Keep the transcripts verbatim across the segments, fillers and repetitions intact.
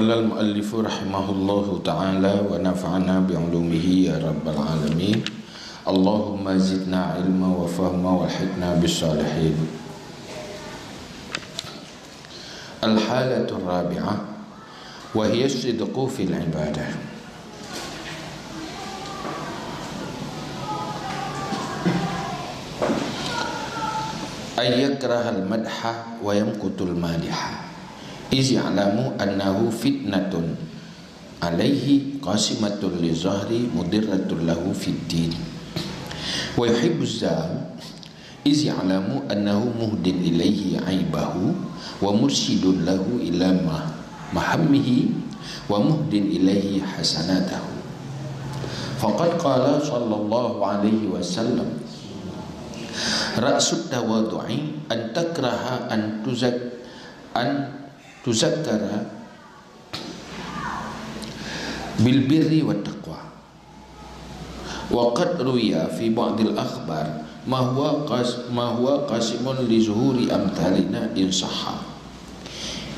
Qala al-muallifu rahimahullahu ta'ala wa nafa'na bi ulumihi ya rabbal alamin. Allahumma zidna ilma wa fahma walhiqna bis salihin. Al-halatur rabi'ah wa hiya sidqu fil ibadah. Ay yakrahal madha wa yamqutul madiha. Iz ya'lamu annahu fitnatun alaihi qasimatun li zahri mudirratun lahu fid din. Wa yuhibbu zam iz ya'lamu annahu muhdin ilaihi aibahu wa mursyidun lahu ila ma-, mahammihi wa muhdin ilaihi hasanatahu. Faqad qala sallallahu alaihi wasallam, "Ra'sut tawadhu'i an takraha an tuzak-, an tuzakkara bil birri wat taqwa." Wa qad ruwiya fi ba'dil akhbar ma huwa qas-, ma huwa qasimun li zuhuri amthalina in sahha.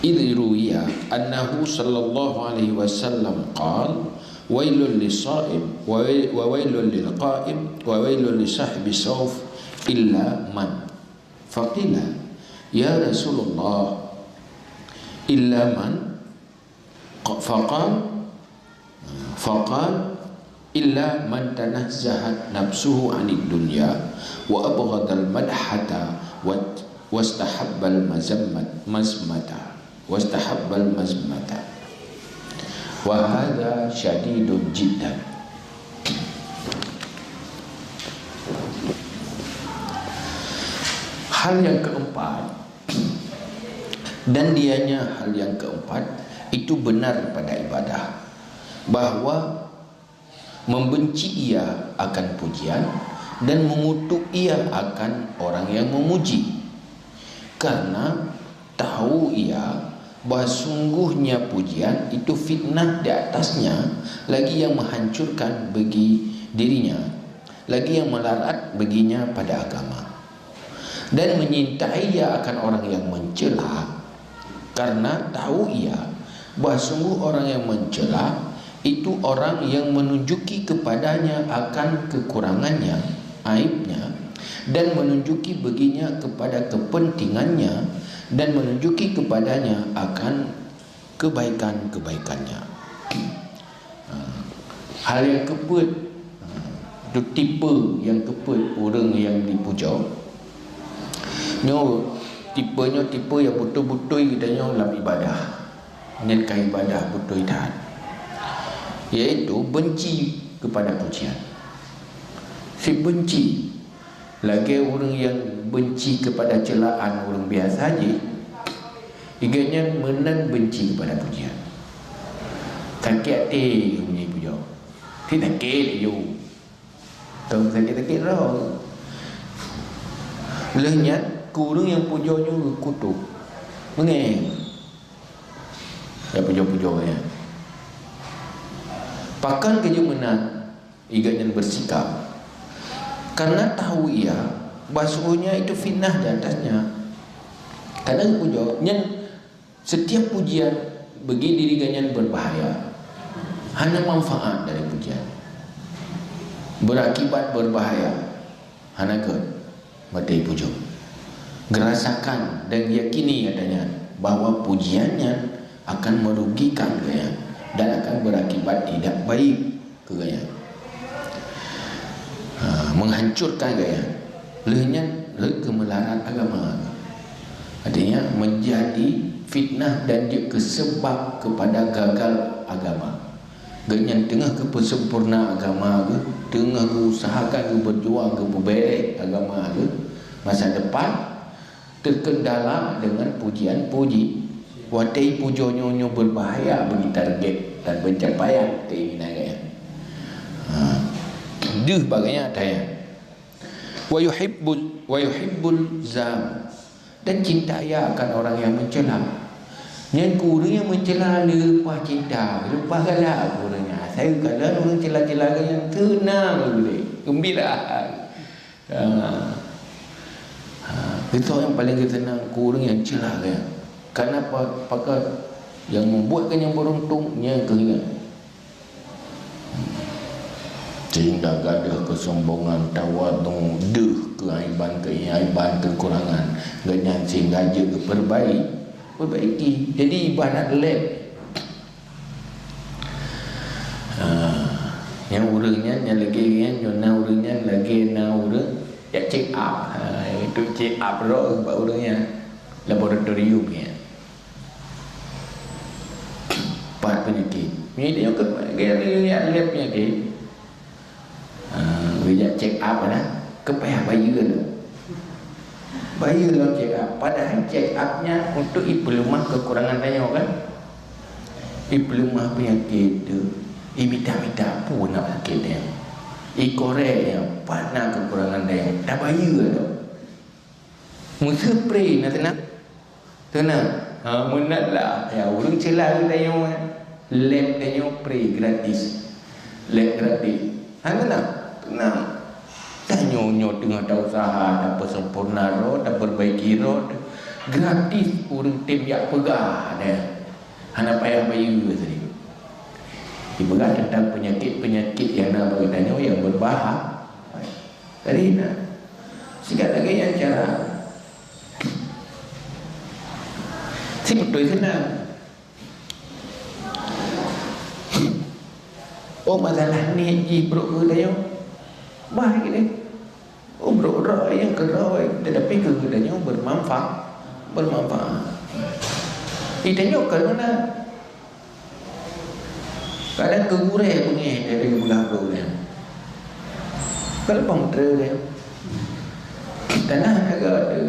Idh ruwiya annahu sallallahu alaihi wasallam qala, "Wailul lis-saim, wa wai-, wa wailul lil qaim, wa wailul li sahibi sauf illa man." Faqila, "Ya Rasulullah, illa man?" Qa-, faqal, faqal, "Illa man tanazzahat nafsuhu 'anid dunya wa abghadal madhata wa, wastahabbal mazammat-, mazmata, wastahabbal mazmata. Wa hadha syadidun jiddan." Hal yang keempat, dan dianya hal yang keempat, itu benar pada ibadah, bahwa membenci ia akan pujian dan mengutuk ia akan orang yang memuji. Karena tahu ia bahwa sungguhnya pujian itu fitnah di atasnya, lagi yang menghancurkan bagi dirinya, lagi yang melarat baginya pada agama. Dan menyintai ia akan orang yang mencela, karena tahu ia bahwa sungguh orang yang mencela itu orang yang menunjuki kepadanya akan kekurangannya, aibnya, dan menunjuki baginya kepada kepentingannya, dan menunjuki kepadanya akan kebaikan-kebaikannya. Ha, hal nyang keupeuet, ha, tu tipe nyang keupeuet ureuëng nyang jipujoe. Nyoe tipe nyoe tipe nyang beutôi-beutôi geutanyoe lam ibadah. Nyan ka ibadah beutôi that. Yaitu benci kepada pujian. Si benci. Lagée ureuëng nyang benci keupada ceulaan ureuëng biasa jih, igeuh nyan meunan benci keupada pujian. Sakét até geuh meunyoe jipujoe. Sakét até jih. Tông sakét-sakét roh. Lheueh nyan, keu ureuëng nyang pujoe nyoe geukutok. Meungéh. Ya pujoe-pujoe nyan. Pakon keu jeuet meunan? Igeuh nyan beusikap, karena tahu ia bahwasanya itu fitnah di atasnya. Karena pujoe nyan, setiap pujian bagi diri geuh nyan berbahaya, hana manfaat dari pujian, berakibat berbahaya, hana keu. Watée jipujoe, geurasakan dan yakini adanya bahwa pujian nyan akan merugikan geuh nyan dan akan berakibat tidak baik keu geuh nyan. Ha, menghancurkan geuh nyan. Lheueh nyan, lheueh keu meularat agama. Artinya, menjadi fitnah dan jeuet keu sebab kepada gagal agama. Geuh nyan teungoh geupeusempurna agama geuh, teungoh geuusahakan, geubeurjuang, geupeubeuréh agama geuh, masa depan terkendala dengan pujian-puji. Watée pujoe nyoe, nyoe beubahaya bagi target dan pencapaian keinginan geuh nyan. Ha. Deuh bak geuh nyan, tanya. Wa yuhibbul, wa yuhibbul zam. Dan cinta ia akan orang yang mencela. Nyan keu ureuëng nyang mencela leupah cinta, leupah galak keu ureuëng nyan. Asai kalon ureuëng cela-cela geuh nyan teunang geuh, geumbira. Ha. Ha. Itu yang paling geuseunang keu ureuëng nyang cela geuh nyan. Karena pa-, pakon Nyang membuat keu nyang beruntung, nyang keuh nyan. Sehingga gadoh kesombongan, tawadhu, deuh keuaiban, keuaiban, kekurangan. Gobnyan sehingga jeuet geuperbaiki, perbaiki. Jadi ibarat lab. Ha, nyang ureueng nyan, nyang lagèe nyan, nyoe na ureueng nyan, lagèe na ureueng jak check up. Ha, itu check up roh bak ureueng nyan. Laboratorium nyan. Pat peunyakét. Meunyoe tanyoe keu, keu, keu, keu lab peunyakét. Ah, geujak check up dah. Keu payah bayeue lom. Bayeue lom check up. Padahai check up nyan untuk ipeuleumah kekurangan tanyoe kan. Ipeuleumah peunyakét tu. Imita-mita peue na peunyakét nyan. Ikorek nyan, pat na kekurangan tanyoe. Tabayeue lom. Meuseupré na teunang. Teunang. Ha, meunan lah. Ya, ureueng ceula geutanyoe, eh. Lab tanyoe free, gratis. Lab gratis. Ha, teunang. Teunang. Tanyoe nyoe teungoh tausaha, tapeusempurna droe, taperbaiki droe. Gratis ureueng tem jak peugah deh. Hana payah bayeue sabe. Jipeugah teuntang peunyakét-peunyakét nyang na bak geutanyoe nyang beubahaya. Jadi na. Sigat lagèe nyan cara. Si beutôi seunang. Oh, masalah niet jih brok keu tanyoe. Bah, gitu. Oh, brok-brok nyang keudroe, tetapi keu geutanyoe bermanfaat, bermanfaat. Di tanyoe ka meunan. Kadang keu gurèe beungèh dari geupeugah brok nyan. Ka leupah meuteureu nyan. Tanah agak ada.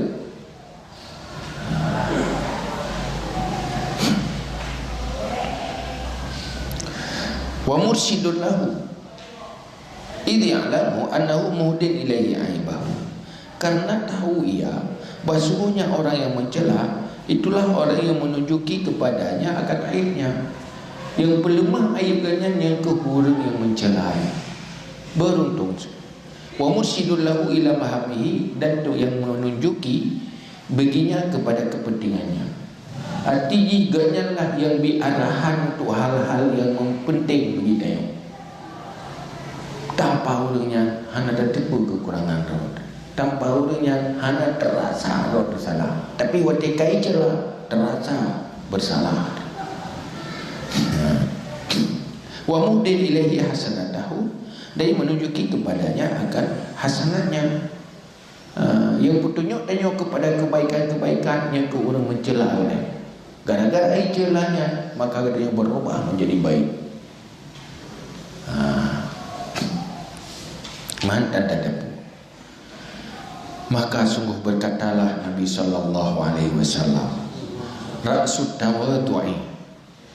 Wa mursyidun lahu. Idh ya'lamu annahu muhdin ilaihi aibahu. Karena tahu ia bahwa sungguhnya orang yang mencela, itulah orang yang menunjuki kepadanya akan aibnya. Yang peuleumah aib gobnyan nyang keuh ureueng nyang mencela. Beruntung. Wa mursyidun lahu ila mahamihi, dan tu yang menunjuki baginya kepada kepentingannya. Arti jih, gobnyan lah nyang bri arahan untuk hal-hal nyang penting bagi tanyoe. Tanpa ureueng nyan hana tateupeue kekurangan droe. Tanpa ureueng nyan hana terasa droe teusalah. Tapi watèe ka iceula, terasa bersalah. Wa muhdin ilaihi hasanatahu, dan menunjuki kepadanya akan hasanatnya. Ha, nyang peutunyok tanyoe kepada kebaikan-kebaikan nyang keu ureueng meuceula nyan. Gara-gara iceula nyan, maka geutanyoe berubah menjadi baik. Ha. Mantap teudepu. Maka sungguh berkatalah Nabi sallallahu alaihi wasallam, "Ra'sut tawadhu'i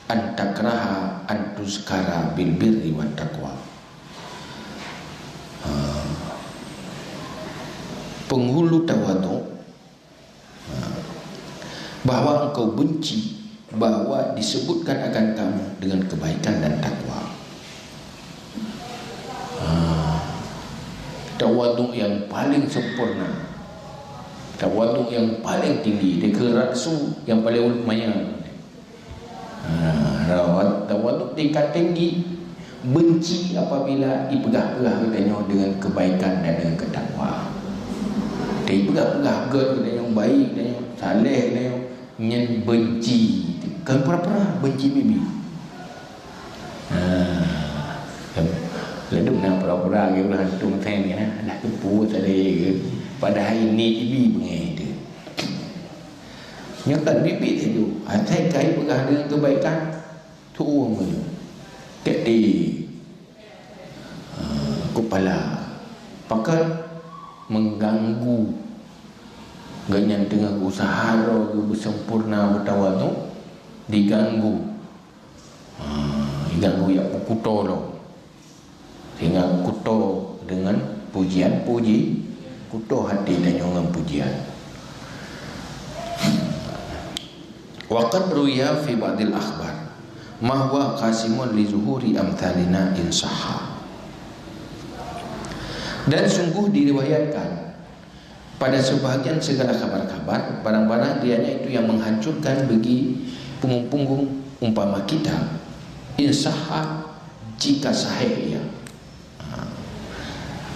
an takraha an tuzkara bil birri wat taqwa." Ha. Penghulu tawadhu, ha, bahwa engkau benci bahwa disebutkan akan kamu dengan kebaikan dan takwa. Ha. Tawadhu yang paling sempurna, tawadhu yang paling tinggi, dikeue ra'su yang paling manyang. Ha, rawat tawadhu tingkat tinggi, benci apabila ipeugah-peugah geutanyoe dengan kebaikan dan dengan ketakwaan. Tapi ipeugah-peugah gèt geutanyoe baik, geutanyoe saleh, geutanyoe nyan benci. Kan pura-pura benci bibi. Ha, ladôm na pura-pura geutanyoe hantom seng ni, ha, dah teupeu saleh geutanyoe. Padahai niet bibi beungèh teuh. Nyoe kan bibi laju. Asai ka ipeugah deungon keubaikan, tu'ueng meunyoe. Keu di, ha, keupala. Pakon mengganggu. Gobnyan teungoh geuuseuha droe geuh beusempurna beutawadhu, diganggu. Ha, diganggu jak peukuto lom. Sehingga kuto deungon pujian, puji, kuto hati tanyoe ngon pujian. Wa qad ruwiya fi ba'dil akhbar ma huwa qasimun li zuhuri amthalina in sahha. Dan sungguh diriwayatkan pada sebahagian segala khabar-khabar, barang-barang dianya itu yang menghancurkan bagi punggung-punggung Umpama kitab, in sahha, jika sahih ia. Ha.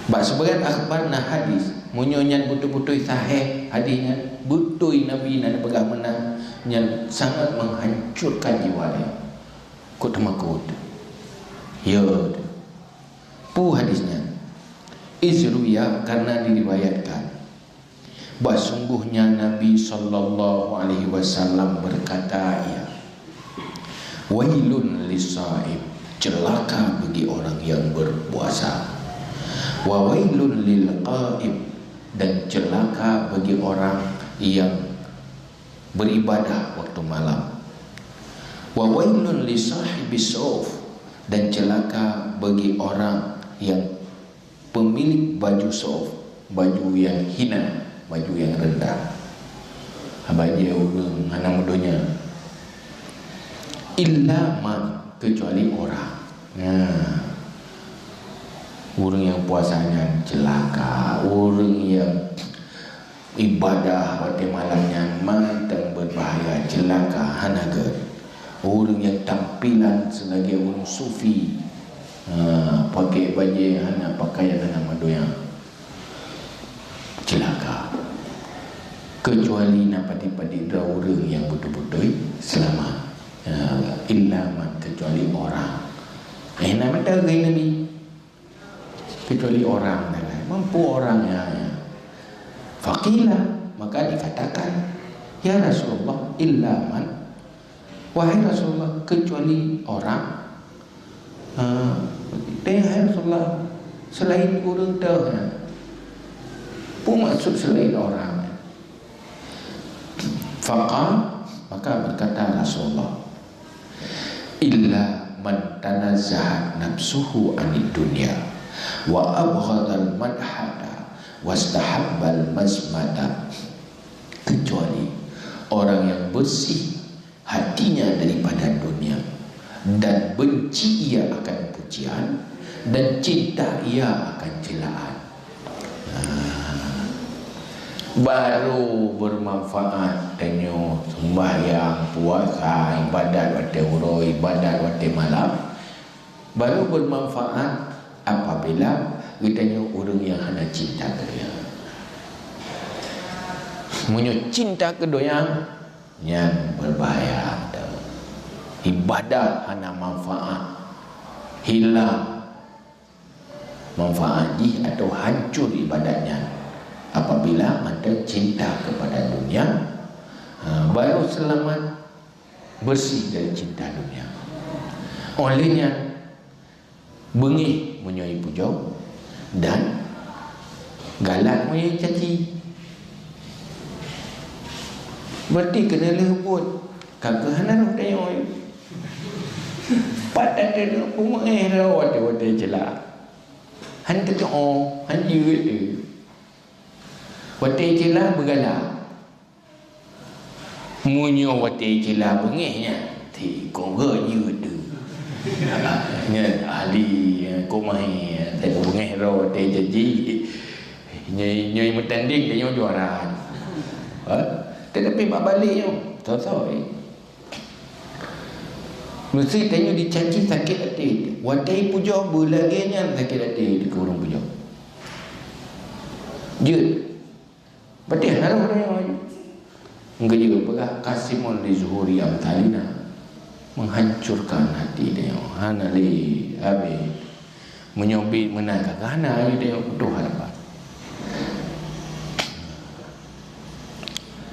Bak sibagian akhbar na hadis, meunyoe nyan beutôi-beutôi sahih hadis nyan, beutôi Nabi na neupeugah meunan, nyan sangat menghancurkan jiwa lé. Kok teumakot? Ya. Peue hadis nyan? Iz ruwiya, karena diriwayatkan. Bah sungguhnya Nabi sallallahu alaihi wasallam berkata, ia, "Wailun lisaim, celaka bagi orang yang berpuasa. Wa wailun lil qaim, dan celaka bagi orang yang beribadah waktu malam. Wa wailun li sahibis sauf, dan celaka bagi orang yang pemilik baju sauf, baju yang hina, baju yang rendah." Haba jih ureuëng hana meudonya. Illa man, kecuali orang. Nah, ureuëng nyang puasa nyan celaka, ureuëng nyang ibadah watée malam nyan mantong beubahaya, celaka, hana gét. Ureuëng nyang tampilan seulagée ureuëng sufi, ha, pakai bajée hana, pakaian hana meudonya, celaka. Kecuali na padit-padit droe ureuëng nyang beutôi-beutôi seulamat. Ha, illa man, kecuali orang. Eh, na mantong kheun Nabi. Kecuali orang, mampu orang, ya, ya. Faqila, maka dikatakan, "Ya Rasulullah, illa man?" Wahai Rasulullah, kecuali orang. Ha, teuh, hai Rasulullah, selain ureuëng teuh, ya. Peue maksud selain orang? Faqal, maka berkata Rasulullah, "Illa man tanazzahat nafsuhu anid dunya, wa abghadal madhata, wastahabbal mazmata." Kecuali orang yang bersih hatinya daripada dunia, dan benci ia akan pujian, dan cinta ia akan celaan. Nah, baru bermanfaat tanyoe sembahyang, puasa, ibadat watée uroe, ibadat watée malam, baru bermanfaat apabila geutanyoe ureuëng nyang hana cinta keu donya. Meunyoe cinta keu donya, nyan beubahaya. Ibadat hana manfaat, hilang manfaat jih atau hancur ibadat nyan. Apabila mantong cinta kepada dunia, ha, baru selamat, bersih dari cinta dunia. Oleh nyan, beungéh meunyoe ipujoe dan galak meunyoe icaci. Berarti keuneuk lheueh buet, ka keuh hana roh tanyoe. Pat that teuh peumeungéh droe watée-watée ceulah. Han teutu'oh, han jeuet teuh. Watée ceulah beugalak. Meunyoe watée ceulah beungéh nyan, ti kong geuh jeuet teuh. Nyan ahli, kok mahé, tapi beungéh droe watée janji. Nyoe, nyoe meutanding tanyoe juara. Ha? Tetapi bak balek nyoe, soe-soe. Meuseuti tanyoe dicaci sakét até. Watée pujoe beulagée nyan sakét até keu ureuëng pujoe. Jeuet. Beuteh harôh tanyoe. Geuyue peugah, "Qasimun li zuhuri amthalina." Menghancurkan hati tanyoe. Hana lé habéh. Meunyoe bit meunan ka hana, ayo tanyoe putôh harapan.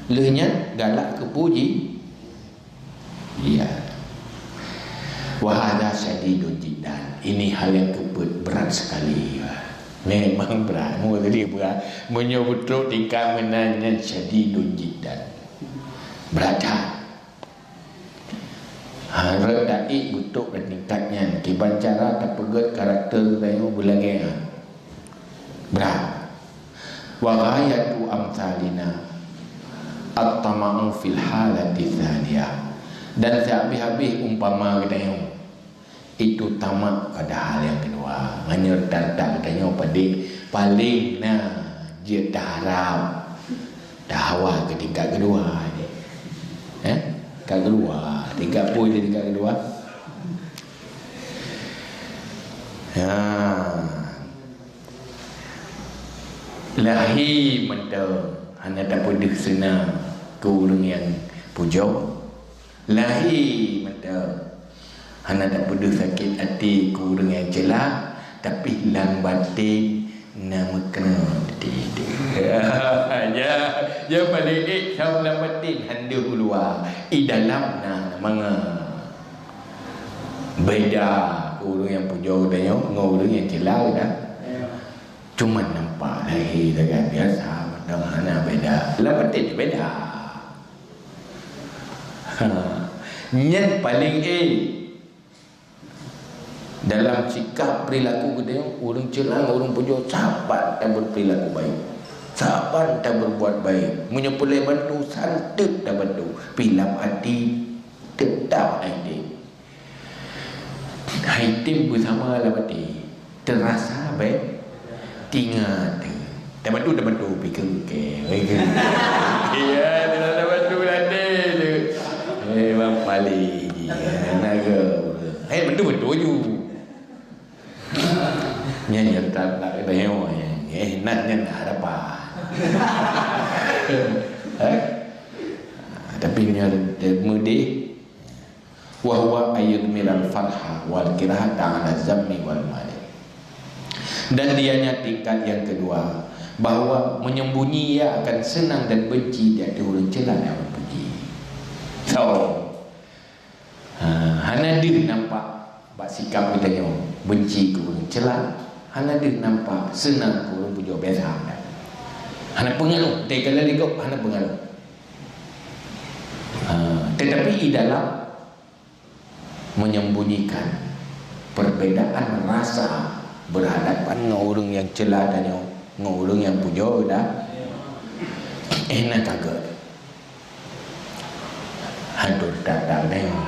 Lheueh nyan galak keu puji. Ya. Wa hadza syadidun jiddan. Ini hal yang keupeuet, berat sekali. Memang berat. Mu tadi berat. Meunyoe beutôi tingkat meunan nyan syadidun jiddan. Berat that. Hareuet taék beutôi dan tingkat nyan. Kiban cara tapeugét karakter tanyoe beulagée nyan. Brat. Wa ghayatu amthalina at-tama'u fil halati tsaniyah. Dan sihabéh-habéh umpama geutanyoe, itu tamak pada hal yang kedua. Meunyoe that-that geutanyoe padé paléng na jeuet taharab, tahawa keu tingkat keudua. Eh? Ka keuluwa. Tingkat pui di tingkat kedua. Ha. Lahé mantong hana tapeudeuh seunang keu ureuëng nyang pujoe. Lahé mantong hana tapeudeuh sakét até keu ureuëng nyang ceulah, tapi lam batén na meukeunong teuh. Ya, ya paléng ék, sam lam batén han deuh u luwa, i dalam na mangat. Beda keu ureuëng nyang pujoe geutanyoe ngon ureuëng nyang ceulah geutanyoe. Cuman nampak lahé sagai biasa, mantong hana beda. Lam batén beda. Ha. Nyan paléng ék. Dalam sikap perilaku geutanyoe, ureuëng ceulah ngon ureuëng pujoe saban tabeuperilaku baik. Saban taberbuat baik. Meunyoe peureulée bantu, santeut tabantu. Pih lam até teutap hai tem. Hai tem beusama lam até. Teurasa bék tingat. Tabantu, tabantu, pikeue keu. Ya, tabantu lam até tu. Eh, bang paléng jih. Naga. Eh, bantu, bantu ju. Nyan, nyan tak, tak kena nyoe, nyan. Eh, nak nyan nak hadapan. Eh? Tapi nyan meudeh. Wa huwa ayyudmirul farha wal kirahata ala zammi wal mali. Dan dianya tingkat yang kedua, bahwa menyembunyi ia akan senang dan benci di hati orang cela dan orang puji. So, ha, hana deuh nampak bak sikap geutanyoe benci keu ureuëng cela, hana deuh nampak senang keu ureuëng pujoe biasa. Hana pengaruh, teuka lagée gob hana pengaruh. Ha, tetapi di dalam menyembunyikan perbedaan rasa berhadapan ngon ureuëng nyang cela tanyoe, ngon ureuëng nyang pujoe dah. Eh, na ka gét. Hantu datang nyoe.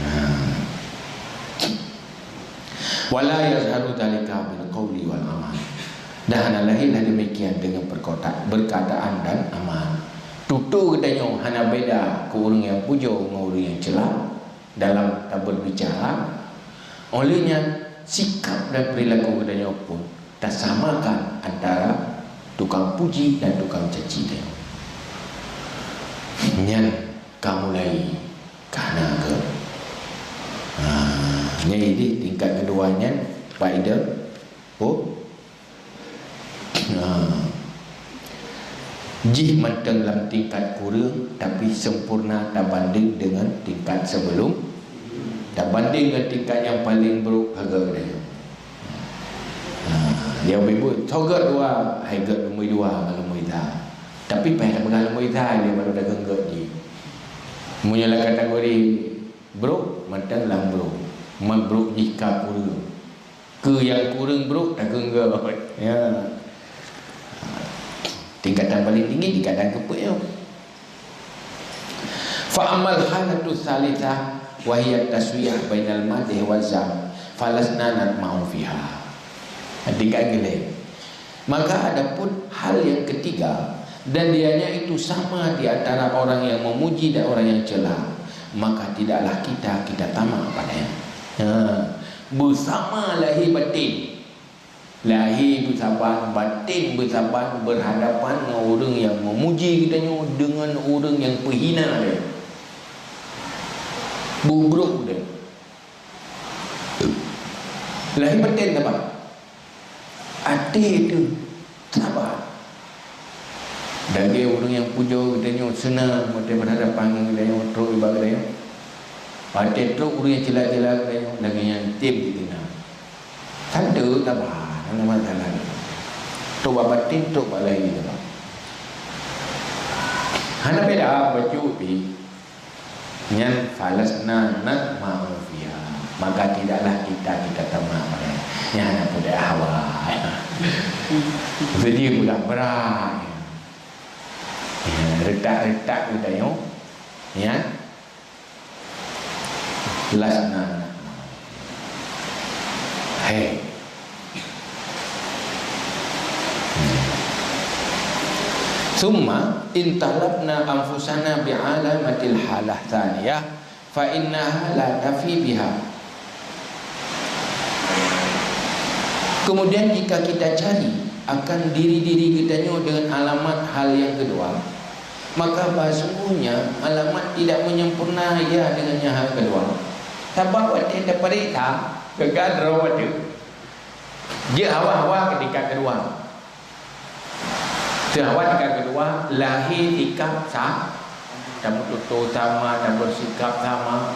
Ha. Wala yazharu dzalika bil qauli wal amal. Dan hana lahé lah demikian dengan perkota-, perkataan dan amal. Tutoe geutanyoe hana beda keu ureuëng nyang pujoe ngon ureuëng nyang cela dalam taberbicara. Oleh nyan, sikap dan perilaku geutanyoe pun tasamakan antara tukang puji dan tukang caci tanyoe. Nyan ka mulai ka hana gét. Ha, nyan idéh tingkat keudua nyan, Pak Ida. Oh. Ha. Jih mantong lam tingkat kureueng, tapi sempurna tabanding dengan tingkat sebelum. Tabanding dengan tingkat nyang paléng brok, ka gét nyan. Ha, nyang beubuet, soe gét dua, hai gét lumboi dua ngon lumboi sa. Tapi paih tapeugah lumboi sa, dia baru dageng gét jih. Meunyoe lam kategori brok, mantong lam brok. Man brok jih ka kureueng. Keu nyang kureueng brok, takheun gét. Ya. Tingkatan paléng tinggi, tingkatan keupeuet nyoe. Fa ammal halatu tsalitsah wa hiya taswiyah bainal madih wa zam, falasna natma'u fiha. Tingkat keulhèe. Maka adapun hal yang ketiga, dan dianya itu sama di antara orang yang memuji dan orang yang cela, maka tidaklah kita, kita tamak padanya. Ha, beusama lahé batén. Lahé beusaban, batén beusaban, berhadapan ngon ureuëng nyang meumuji geutanyoe deungon ureuëng nyang peuhina lé. Bubrok deh. Lahé batén saban. Até teuh saban. Lagée ureuëng nyang pujoe geutanyoe seunang watée berhadapan ngon geutanyoe, trok ubak geutanyoe. Watée trok ureuëng nyang cela-cela geutanyoe, lagée nyan tem geutanyoe. Santeut saban, hana masalah. Trok bak batén, trok bak lahé saban. Hana beda bacut pih. Nyan falasna natma'u fiha. Maka tidaklah kita, kita tamak padanya. Nyan hana peue hawa. Jadi mudah berat. Ya, retak-retak geutanyoe. Ya. Lasna natma'u. Hei. Tsumma in talabna anfusana bi alamatil halah tsaniyah, fa innaha la tafi biha. Kemudian jika kita cari akan diri-diri geutanyoe dengan alamat hal yang kedua, maka bahsungguhnya alamat tidak menyempurna ia dengan yang hal kedua. Sabab watée tapeuriksa, gagal droe watée. Jeuet hawa-hawa keu tingkat kedua. Seuhawa tingkat kedua, lahé sikap sa-, tameututoe sama, tameusikap sama.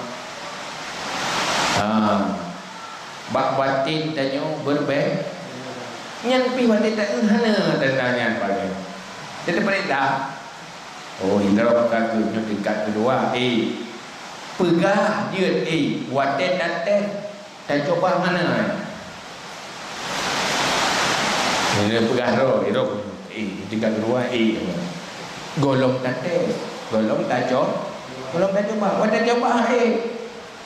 Ha. Bak batin tanyoe berbeda. Nyan pih watée taeu hana tanda nyan pagai. Jadi peurintah. Oh, indra ka nyoe tingkat kedua. Eh, peugah jeuet, eh, watée tates. Tacoba mana, eh? Ini peugah roh, roh. Eh, tingkat kedua, eh. Golom tates, golom taco-, golom tacoba. Wah, tacoba, eh.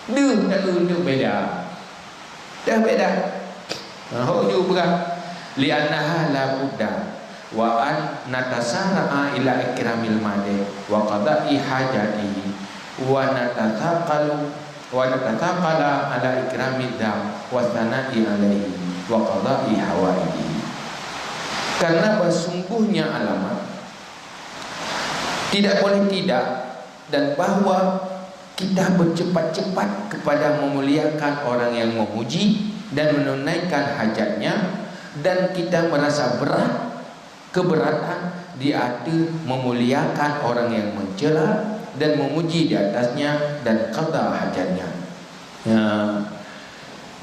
Deuh, tak untuk beda. Dah beda. Nah, hok ju peugah. Li'annaha la budda wa an natasara'a ila ikramil madih wa qada'i hajatihi wa natasaqalu wa natasaqala ala ikrami dzam wa tsana'i alaihi wa qada'i hawaijihi. Karena bahsungguhnya alamat tidak boleh tidak, dan bahwa kita bercepat-cepat kepada memuliakan orang yang memuji dan menunaikan hajatnya, dan kita merasa berat keberatan di ateueh meumuliakan orang nyang meucela dan meumuji di atasnya dan qada hajatnya. Nya,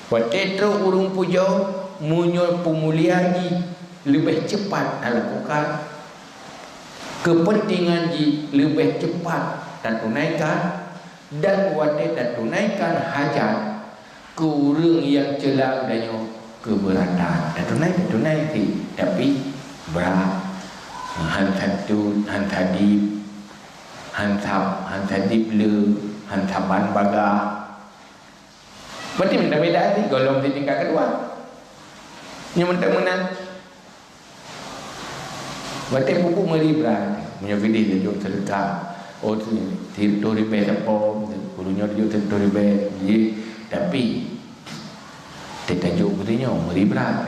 watée trok ureuëng pujoe, meunyoe peumulia jih leubeh cepat talakukan, keupeuntengan jih leubeh cepat tatunaikan, dan watée tatunaikan hajat, keu ureuëng nyang cela geutanyoe keubeuratan. Tatunai, tatunai cit, tapi brat. Han santut, han sadib, han sab-, han sadib le, han saban bagah. Berarti beda-beda cit, golom di tingkat kedua. Nyang meunan. Watée pupuk meuri brat, meunyoe geudeh tajok seudeukah, oh, si, sireutôh ribée sapo, ureuëng nyoe tajok sireutôh ribée, jih, tapi, teutajok geutanyoe meuri brat.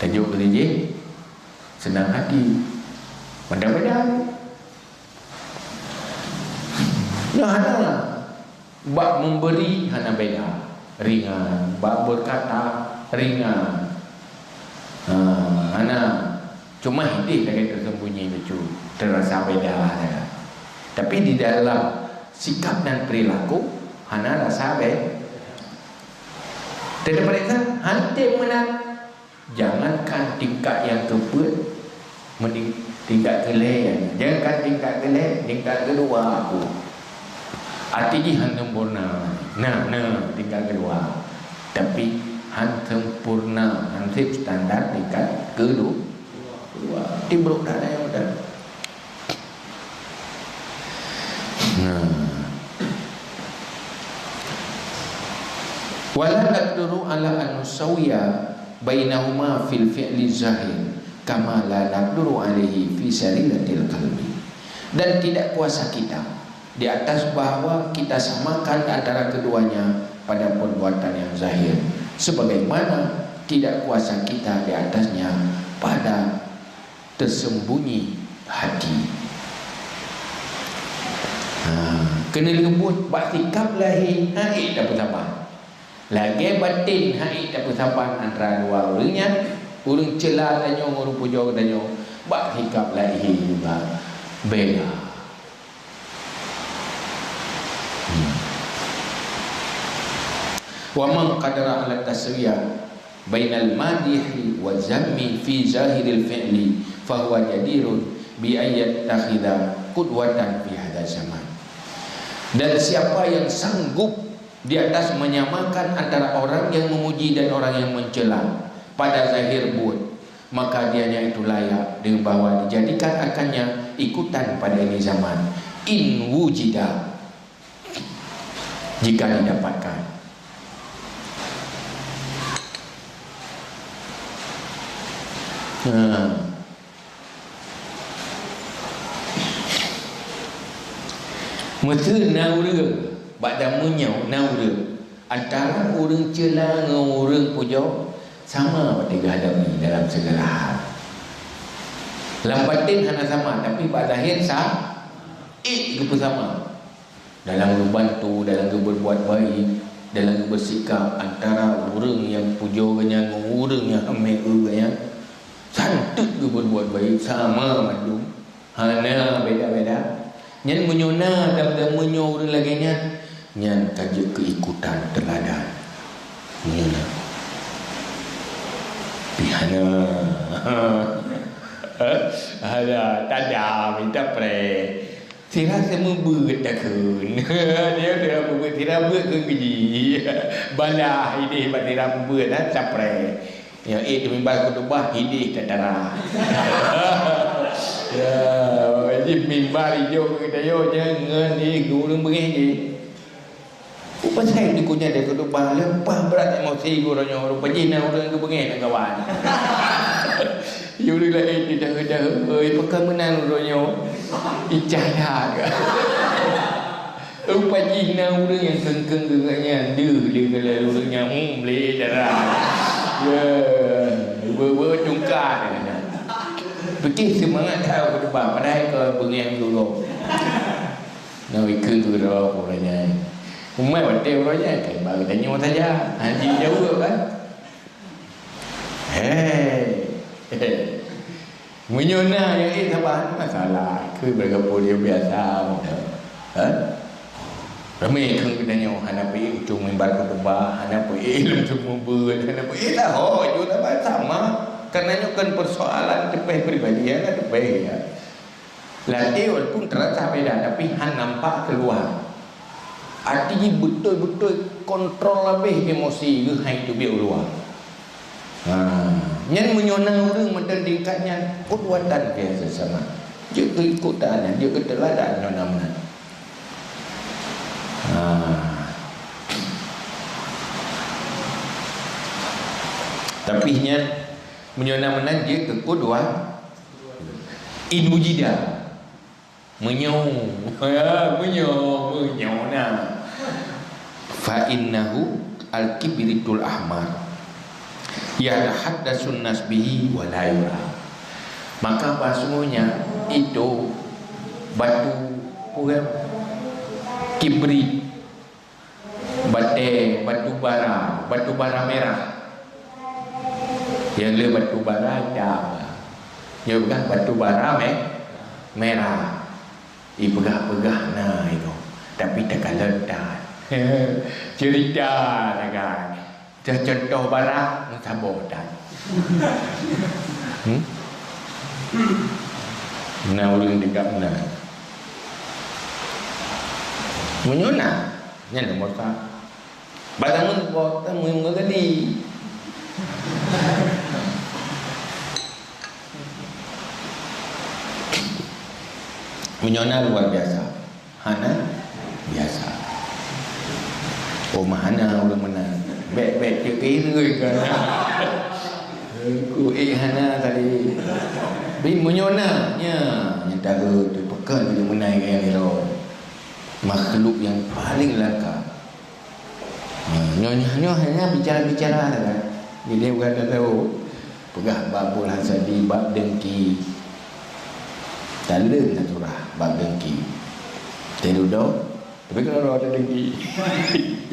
Tajok geutanyoe jih, seunang hati. Meudan-meudan. Nyoe hana. Bak memberi hana beda, ringan. Bak berkata, ringan. Ha, hana. Cuma hideh lagée tersembunyi lucu, terasa beda saja. Tapi di dalam sikap dan perilaku, hana rasa be-, teupeuriksa, hana meunan. Jangankan tingkat nyang keupeuet, mending tingkat keulhèe. Jangankan tingkat keulhèe, tingkat keudua pun. Até jih han sempurna. Nah, nah, tingkat keudua. Tapi han sempurna, han sép standar tingkat keudua. Keudua. Ti brok dah ada nyang udah. Nah. Wala naqduru ala an nusawiya bainahuma fil fi'li zahir, kama la naqduru alaihi fi sariratil qalbi. Dan tidak kuasa kita di atas bahwa kita samakan antara keduanya pada perbuatan yang zahir, sebagaimana tidak kuasa kita di atasnya pada teuseumbunyi hati. Ha, keuneulheueh buet bak sikab lahé han ék tapeusaban. Lagée baten han ék tapeusaban antara dua ureuëng nyan, ureuëng ceula tanyoe ngon ureuëng pujoe tanyoe, bak sikab lahé juga beda. Wa man qadara ala taswiyah bainal madihi wa zammi fi zahiril fi'li, fahuwa jadirun bi an yattakhidha qudwatan fi hadha zaman. Dan siapa yang sanggup di atas menyamakan antara orang yang memuji dan orang yang mencela pada zahir buet, maka dianya itu layak dengan bahwa dijadikan akannya ikutan pada ini zaman, in wujida, jika didapatkan. Nah, Meuseu na ureuëng, bak jameun nyoe na ureuëng, antara ureuëng ceula ngon ureuëng pujoe sama watée geuhadapi dalam segala hal. Lam batin hana sama, tapi bak zahir sa-, ék geupeusama. Dalam geubantu, dalam geubeurbuat baik, dalam geubeusikap antara ureuëng nyang pujoe geuhnyan ngon ureuëng nyang hamé eu geuhnyan, santeuk geubeurbuat baik sama mandum. Hana beda-beda. Nyan meunyoe na dan meunyoe ureuëng lagée nyan, nyan ka jeuet keu ikutan teuladan. Meunyoe na. Pih hana. Hana, tada, minta preh. Sira seumeubeuet takheun. Dia, dia meubeuet sira beuet keu geuji. Balah idéh bak sira meubeuet, ha, sapreh. Ya, eh, di mimbar khutubah, hidéh tatara. Ya, jadi mimbar ijo keu geutanyoe je ngon di ureuëng beungéh jih. Upasai di kunyat di khutubah, leupah brat emosi geuh uroe nyoe, rupa jih na ureuëng geubeungéh na kawan. Di ureuëng laén di daheu-daheu, oi, pakon meunan uroe nyoe. Icah that. Rupa jih na ureuëng nyang keung-keung geuh nyan, deuh lé geulai ureuëng nyan, hmm, lé dara. Ya, beu-beu tungkat. Beutih seumangat that khutubah, padahai ka beungéh geuh. Na wikeue geuh droe uroe nyan. Umat watée uroe nyan, kan bak geutanyoe saja. Hana jijaweueb, kan? Hei. Meunyoe na nyang ék saban, masalah. Keu beureugapoe dia biasa. Ha? Ramé keu geutanyoe hana peuék ujong mimbar khutubah, hana peuék lom teumubeuet, hana peuék dah ho, jeuet saban sama. Karena nyoe kan persoalan teupeh pribadi, hana teupeh, ya. Latih walaupun terasa beda, tapi han nampak keuluwa. Arti jih beutôi-beutôi kontrol habéh emosi geuh hai teubiet u luwa. Ha, nyan meunyoe na ureuëng mantong tingkat nyan, qudwatan fi hadzal zaman. Jeuet keu ikutan, jeuet keu teuladan nyoe na meunan. Ha. Tapi nyan meunyoe na meunan jeuet keu qudwah. In wujida. Meunyoe, meunyoe, meunyoe na. Fa innahu al-kibritul ahmar. Yatahaddatsun nas bihi wa la yura. Maka bahasanya itu batu, apa, kibrit. Batée, batu bara, batu bara mirah. Nyang le batu bara itam. Nyoe peugah batu bara me-, mirah. Ipeugah-peugah na inoe, tapi takalon that. Cerita sagai. Teucontoh bara meusaboh that. Hmm? Na ureuëng tingkat meunan. Meunyoe na, nyan nomor sa. Bak tangan po, tamu meugali. Meunyoe na luar biasa. Hana biasa. Oh, mah hana ureuëng meunan. Bèk-bèk cit irui ka na. Ku ék hana tadi. Tapi meunyoe na, nya, nyang tahu tu pakon ureuëng meunan nyang niro. Makhluk yang paling langka. Ha, nyoe, nyoe, nyoe hanya bicara-bicara saja. Jadi bukan tak tahu. Peugah bab bola sadi, bab dengki. Taleueng naturah bab dengki. Teududoe, tapi kalau ada dengki.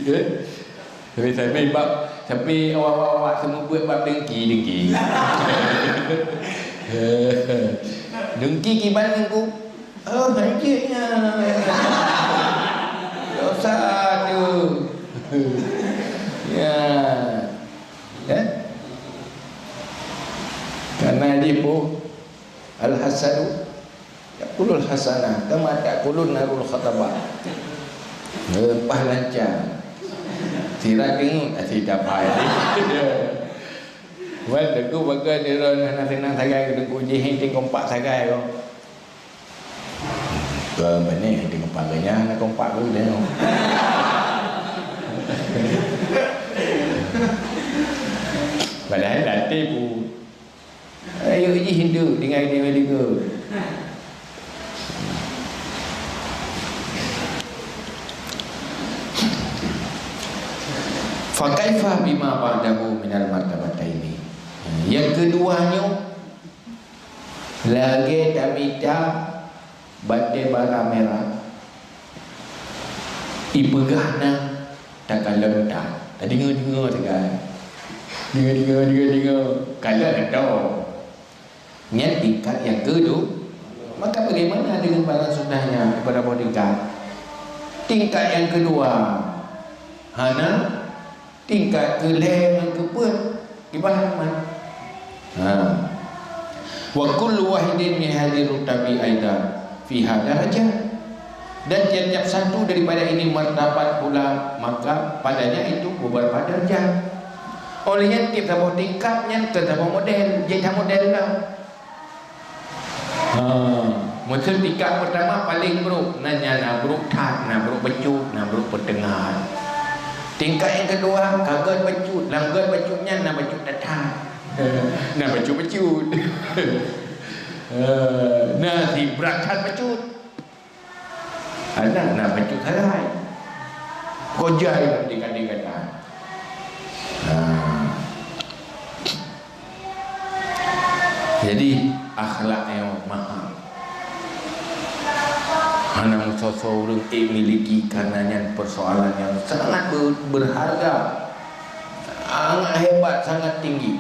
Ya. Tapi sampai bab, sampai awak-awak semua buat bab dengki, dengki. Dengki kiban ku. Oh, hanjeuet nyan. Dosa tu. Ya. Ya. Karena dia pun al-hasadu ya'kulul hasanah kama ta'kulun narul khatabah. Rempah lancang. Sira kengut asin dapai. Wan, teungku bagai di ron hana senang sagai, teungku jih ting kompak sagai ko. Ke benih di kepala nya, na kompak tu dia. Padahal dah tipu. Ayo jih hindu tinggal di Amerika. Fa kaifa bima ba'dahu minal martabataini? Nyang keudua nyoe, lagèe tamita batèe bara mirah, ipeugah na takalon that. Tadeungoe-deungoe sagai. Deungoe-deungoe, deungoe-deungoe, kalon that. Nyan tingkat nyang keudua. Maka bagaimana dengan barang sunnahnya daripada boh tingkat? Tingkat nyang keudua, hana. Tingkat keulhèe ngon keupeuet, ibarat man. Ha. Wa kullu wahidin min hadhihi rutabi aidan fiha darajat. Dan tiap-tiap satu daripada ini martabat pula, maka padanya itu beberapa darajat. Oleh nyan, tiep saboh tingkat nyan keu saboh model, jeuet that model lah. Ha, meuteun tingkat peurtama paleng brôk, na nyan na brôk that, na brôk bacut, na brôk peuteungahan. Tingkat nyang keudua ka gèt bacut, lam gèt bacut nyan na bacut that-that. Na bacut-bacut. Eh, na sibrat that bacut. Adak na bacut sagai. Kojai lam tingkat-tingkatan. Ha. Jadi, akhlak nyang mahal. Hana meusoe-soe ureueng ék miliki, karena nyan persoalan yang sangat ber-, berharga, sangat hebat, sangat tinggi.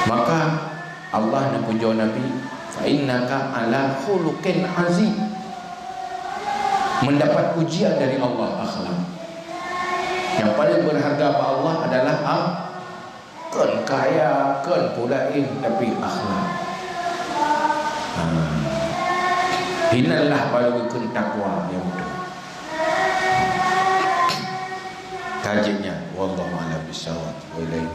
Maka Allah neupujoe Nabi, "Fa innaka ala khuluqin azim." Mendapat ujian dari Allah, akhlak. Yang paling berharga bak Allah adalah ak-, kon kaya, kon peue laén, tapi akhlak. Ha. Inan lah baru geukheun takwa nyang beutôi. Ka jeuet nyan, wallahu a'lam bissawab. Wa ilaihi